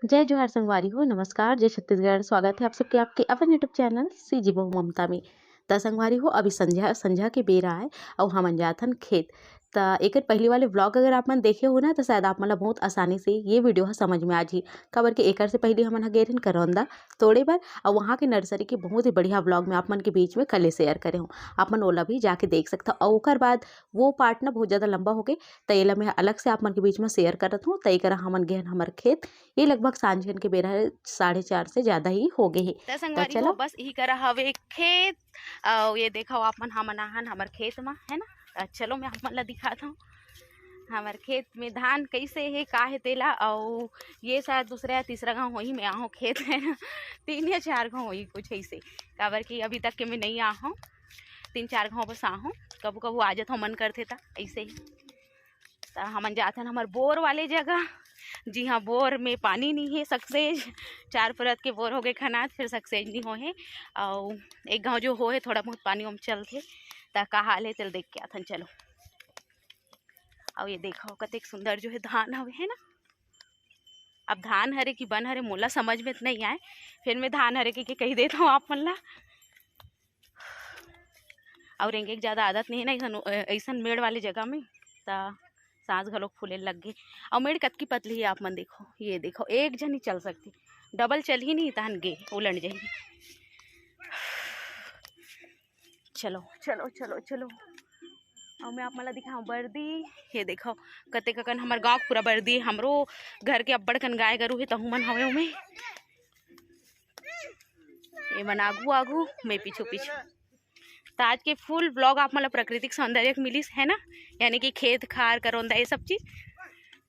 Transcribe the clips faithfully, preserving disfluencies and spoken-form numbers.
जय जोहार संगवारी हो, नमस्कार, जय छत्तीसगढ़। स्वागत है आप सबके आपके अपन YouTube चैनल सीजी बहू ममता में। त संगवारी हो, अभी संझा, संझा के बेरा आय अउ हमन जाथन खेत। त एकर पहिली वाले vlog अगर आप मन देखे हो ना, त शायद आप मन ला बहुत आसानी से ये video ह समझ में आ जाही, काबर के एकर से पहिली हमन ह गे रहेन करौंदा तोड़े बर, अउ वहाँ के nursery के बहुत ही बढ़िया vlog में आप मन के बीच में कले share करे हूँ। आप मन ओला भी जाके देख सकथव। अउ ओकर बाद वो part ना बहुत ज़्यादा लंबा हो गए, त एला मैं अलग से आप मन के बीच में share करत हूँ। त एकरा हमन गे हन हमर खेत, ये लगभग सांझ के बेरा है, साढ़े चार से ज़्यादा ही हो गए हे। त त संगवारी हो, चलो। बस इही करा हवे खेत। अउ ये देखो आप मन, हमन आहन हमर खेत म, है ना। त चलो मैं आप मन ला दिखात हूँ हमर खेत में धान कैसे हे, का हे तेला। अउ ये शायद दूसरा या तीसरा घाव होही मैं आहूँ खेत, है ना, तीन या चार घाव होही कुछ ऐसे, काबर कि अभी तक के मैं नहीं आहूँ, तीन चार घाव बस आहूँ, कभू कभू आ जात हूँ मन करथे त ऐसे ही। त हमन जाथन हमर बोर वाले जगह, जी हाँ, बोर में पानी नहीं है, सक्सेज, चार परत के बोर हो गए खनात, फिर सक्सेज नहीं हो है। अउ एक गाँव जो हो है, थोड़ा बहुत पानी ओम चलथे, त का हाल है, तेल देख के आथन, चलो। अउ ये देखो, कतेक सुंदर जो है धान हवे, है ना। अब धान हरे कि बन हरे, मोला समझ में त नहीं आए, फिर मैं धान हरे के, के कही देत हूँ आप मन ला। अउ रेंगे के ज़्यादा आदत नहीं है ना, ऐसन, ऐसन मेड़ वाले जगह में, त सांस घलोक फूले लग गे। अउ मेड़ कतकी पतली है, आप मन देखो, ये देखो, एक झन ही चल सकती, double चलही नहीं, तहन गे, उलट जाही। चलो, चलो, चलो, चलो। अउ मैं आप मन ला दिखाऊं बरदी। ये देखो, कतेक अकन हमर गांव के पूरा बरदी, हमरो घर के अब्बड़ कन गाय गरू हे, तहू मन हवे ओमे। ये मन आगू आगू, मैं पीछू पीछू। त आज के full vlog आप मन ला प्राकृतिक सौंदर्य के मिलिस, है ना, यानी कि खेत खार करौंदा ये सब चीज।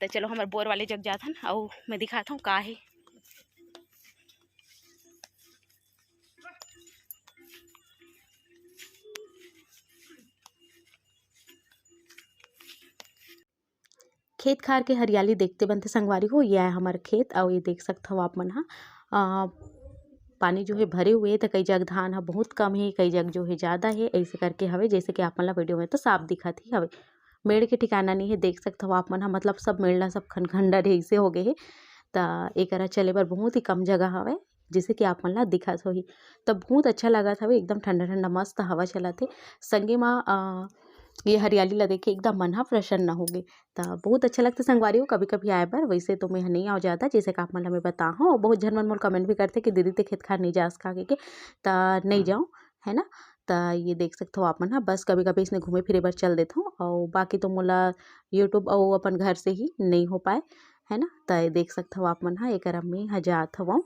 त चलो हमर बोर वाले जग जाथन, अउ मैं दिखात हूँ का हे। खेत खार के हरियाली देखते बनते संगवारी हो, ये आय हमर खेत। अउ ये देख सकत हव आप मन ह, अ, पानी जो है भरे हुए हे, त कई जग धान ह बहुत कम हे, कई जग जो है ज़्यादा हे, ऐसे करके हवे, जैसे कि आप मन ला video में तो साफ दिखत ही हवे। मेड़ के ठिकाना नहीं है, देख सकत हव आप मन ह, मतलब सब मेड़ ला सब खन-, खंडर ऐसे हो गए हे। त एकरा चले बर बहुत ही कम जगह हवे, जैसे कि आप मन ला दिखत होही। त बहुत अच्छा लगत हवे, एकदम ठंडा ठंडा मस्त हवा चलत हे। संगे म, अ, ये हरियाली ला देख के एकदम मन ह प्रसन्न हो गे। त बहुत अच्छा लगथे संगवारी हो कभी-कभी आए बर। वैसे तो मैं ह नहीं आव जादा, जैसे कि आप मन ला मैं बताहूँ, बहुत झन मन मोला comment भी करथे कि दीदी ते खेत खार नहीं जास का कहिके, त नहीं जाऊँ, है ना। त ये देख सकथव आप मन ह, बस कभी-कभी इसने घूमे फिरे बर चल देथव, अउ बाकी तो मोला YouTube अउ अपन घर से ही नहीं हो पाए, है ना। त ये देख सकथव आप मन ह, एकर अम्मी ह जात हवं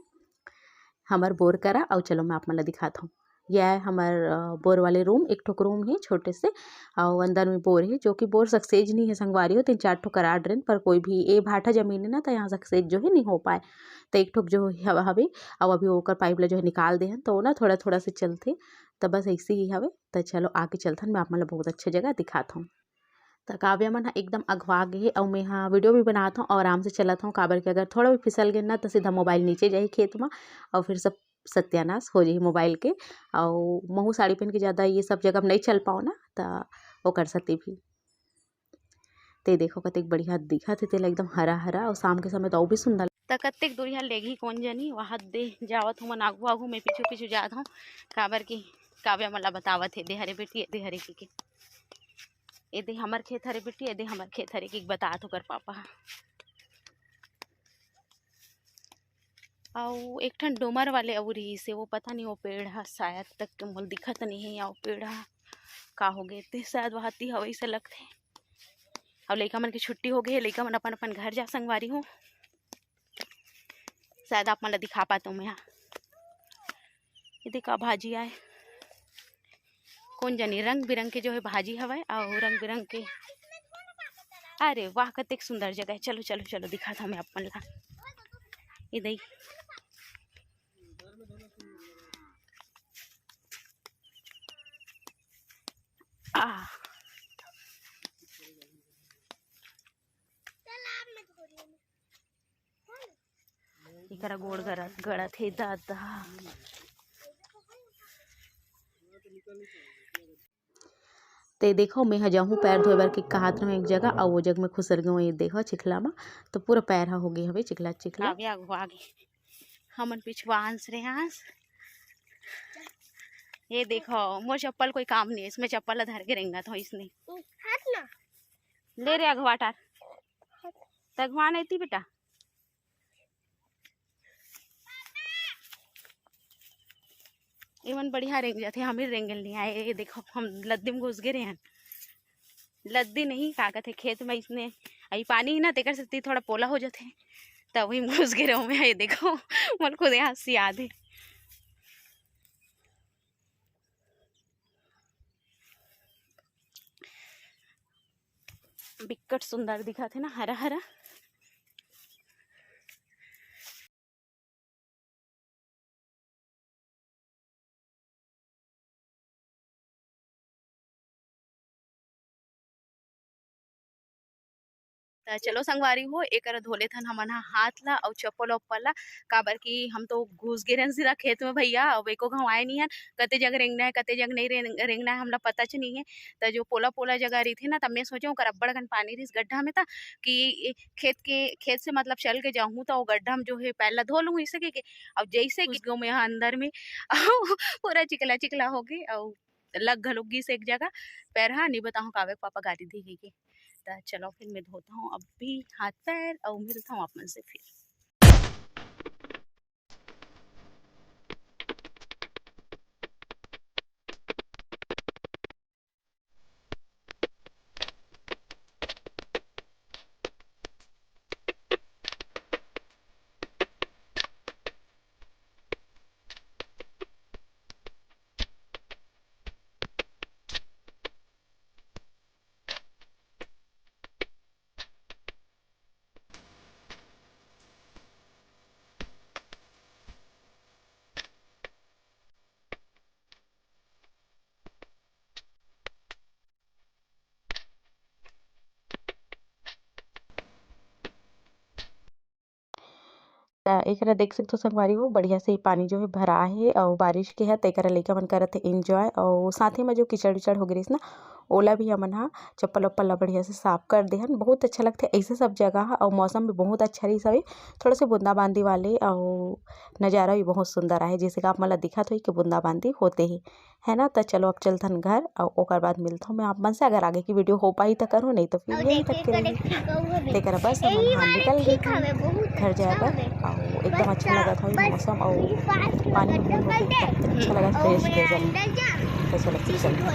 हमर बोर करा। अउ चलो मैं आप मन ला दिखात हूँ, ये आय हमर, अ, बोर वाले room, एक ठोक room हे छोटे से, अउ अंदर में बोर हे, जो कि बोर सक्सेज नहीं है संगवारी हो, तीन चार ठो करा डरेन, पर कोई भी ए भाठा जमीन है ना, त यहाँ सक्सेज जो है नहीं हो पाए। त एक ठोक जो हव-, हवे, अउ अभी ओकर pipe ला जो है निकाल दे हन, त वो ना थोड़ा थोड़ा से चलथे, त बस ऐसे ही हवे। त चलो आगे चलथन, मैं आप मन ला बहुत अच्छा जगह दिखात हूँ। त काव्या मन ह एकदम अघवा गे हे, अउ मैं ह video भी बनात हूँ अउ आराम से चलत हूँ, काबर कि अगर थोड़ा भी फिसल गेन ना, त सीधा mobile नीचे जाही खेत म, अउ फिर सब सत्यानाश हो जाही mobile के। अउ महू साड़ी पहन के ज़्यादा ये सब जगह नहीं चल पाओ ना, त ओकर सेती भी। ते देखो कतेक बढ़िया दिखत हे, तेला एकदम हरा हरा, अउ शाम के समय तो अउ भी सुंदर। त कतेक दूरिहा लेगही कोन जनी, वहाँ दे जावत हूँ मन आगू आगू, मैं पीछू पीछू जात हूँ, काबर कि काव्या मन ला बतावत हे, "दे हरे बेटी, दे हरे," के, के। "ए दे हमर खेत हरे बेटी, ए दे हमर खेत हरे," के बतात ओकर पापा ह। अउ एक ठन डोमर वाले अउ रिहिस हे, वो पता नहीं वो पेड़ ह शायद तक के मोला दिखत नहीं हे, या वो पेड़ ह का हो गे ते, शायद वहाती हवई से लगथे। अउ लइका मन के छुट्टी हो गे हे, लइका मन अपन अपन घर जा संगवारी हो। शायद आप मन ला दिखा पात हूँ मैं हा। ये देखा भाजी आए, कोन जनी रंग बिरंग के जो है भाजी हवय, अउ रंग बिरंग के। अरे वाह, कतेक सुंदर जगह है। चलो, चलो, चलो, दिखात हूँ मैं आप मन ला। ये दई। आ। एकरा गोड़ गरा-, गड़त हे दादा। ते देखो, मैं ह जाहूँ पैर धोए बर के कहात रहूँ एक जगह, अउ वो जग में खुसर गए, ये देखो चिखला में, तो पूरा पैर ह हो गए हवे चिखला चिखला। काव्या अगुआ गे, हमन पिछुआ अंश रे अंश। ये देखो, मोर चप्पल कोई काम नहीं है, इसमें चप्पल ला धर के रेंगत हो इसने। हाथ ना। ले रे अगवा टार। तगवा नहीं थी बेटा। एमन बढ़िया रेंग जाथे, हम ही रेंगल नहीं आए। ये देखो, हम लद्दी में घुस गए रहे हैं। लद्दी नहीं, का कथे, खेत में इसने, अई पानी ही ना, तेकर सेती थोड़ा पोला हो जाथे, तब वही में घुस गए रहे मैं। ये देखो, मोर खुद यहाँ से याद है। बिकट सुंदर दिखत हे ना, हरा हरा। त चलो संगवारी हो, एकर धो लेथन हमन ह हाथ ला अउ चप्पल उप्पल ला, काबर कि हम तो घुस गे रहन सीधा खेत में भैया, अब एको घांव आए नहीं हन, कते जग रेंगना है, कते जग नहीं रेंग-, रेंगना है, हमला पता च नहीं है। त जो पोला पोला जगह रहिथे ना, त मैं सोचे ओकर अब्बड़ अकन पानी रहिस गड्ढा में, त कि ए खेत के, खेत से मतलब चल के जाहूँ, त वो गड्ढा में जो है पैर ला धो लूँ, इसे के, के। अब जैसे घुस गो मैं ह अंदर में, अउ पूरा चिकला चिकला हो गए, अउ लग घलो गिस एक जगह पैर हा, नहीं बताहूँ कावे पापा गारी दे के। त चलो फिर मैं धोता हूँ अब भी हाथ पैर, अउ मिलता हूँ आप मन से फिर। त एकरा देख सकथो संगवारी हो, बढ़िया से पानी जो है भरा है अउ बारिश के है, त एकरा लइका मन करत हे enjoy। अउ साथ ही में जो कीचड़ उचड़ हो गिरिस ना, ओला भी हमन हा चप्पल उप्पल ला बढ़िया से साफ कर देहन। बहुत अच्छा लगथे ऐसे सब जगह ह, अउ मौसम भी बहुत अच्छा रहिस हवे, थोड़ा से बूंदाबांदी वाले, अउ नज़ारा भी बहुत सुंदर आहे, जैसे कि आप मन ला दिखत होही कि बूंदाबांदी होते ही। है ना। त चलो अब चलथन घर अउ ओकर बाद मिलथव मैं आप मन से। अगर आगे की video हो पाही त करूँ, नहीं तो फिर अउ यही तक के रही। तेकर बस हमन हा निकल गए घर जाए बर। अउ एकदम अच्छा लगत हवे मौसम अउ पानी में घूम के एकदम अच्छा लगत, fresh fresh। त चलो फिर चलथन।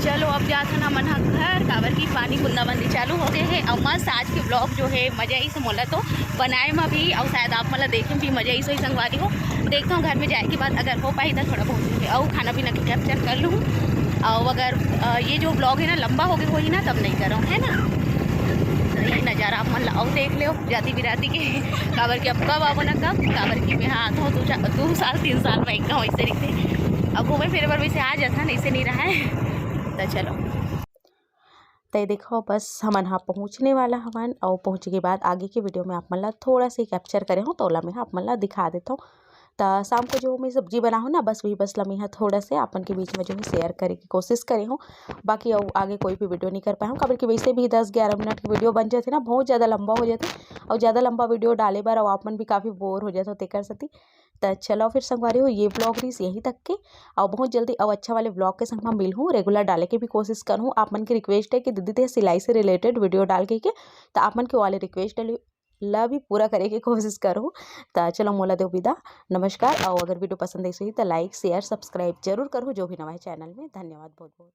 चलो अब जाथन हमन ह घर, काबर की पानी बूंदाबांदी चालू हो गए हे। अउ मस्त आज के vlog जो है मजा आइस मोला तो बनाए म भी, अउ शायद आप मन ला देखे म भी मजा आइस होही संगवारी हो। देखता हूँ घर में जाए के बाद अगर हो पाही त थोड़ा बहुत अउ खाना पीना के capture कर लूँ। अउ अगर अ, ये जो vlog है ना लंबा हो गए होही ना, तब नहीं करो, है ना। तो ये नज़ारा आप मन ला अउ देख लेव जाति बिराती के। काबर कि अब कब आबो ना कब, काबर कि मैं हा आथव दू चा-, दू साल तीन साल में एक गाँव ऐसे रहिथे। अब घूमे फिरे बर वैसे आ जाथन, ऐसे नहीं रहा है। त चलो, त ये देखो बस हमन हा पहुँचने वाला हवन, अउ पहुँचे के बाद आगे के video में आप मन ला थोड़ा से capture करे हूँ, त ओला मैं हा आप मन ला दिखा देथव। त शाम को जो मैं सब्जी बनाहूँ ना, बस वही बस ला मैं हा थोड़ा से आप मन के बीच में जो है share करे के कोशिश करे हूँ। बाकी अउ आगे कोई भी video नहीं कर पाए हूँ, काबर कि वैसे भी दस ग्यारह मिनट के video बन जाथे ना, बहुत ज़्यादा लंबा हो जाथे, अउ ज़्यादा लंबा video डाले बर अउ आप मन भी काफ़ी bore हो जाथव तेकर सेती। त चलो फिर संगवारी हो, ये vlog रहिस यहीं तक के, अउ बहुत जल्दी अउ अच्छा वाले vlog के संग हम मिलहूँ। Regular डाले के भी कोशिश करहूँ, आप मन के request है कि दीदी ते सिलाई से related video डाल के, के, त आप मन के वाले request ल-, ला भी पूरा करे के कोशिश करहूँ। त चलो मोला देव विदा, नमस्कार। अउ अगर video पसंद आइस होही त like share subscribe जरूर करहू, जो भी नवा है channel में। धन्यवाद बहुत बहुत।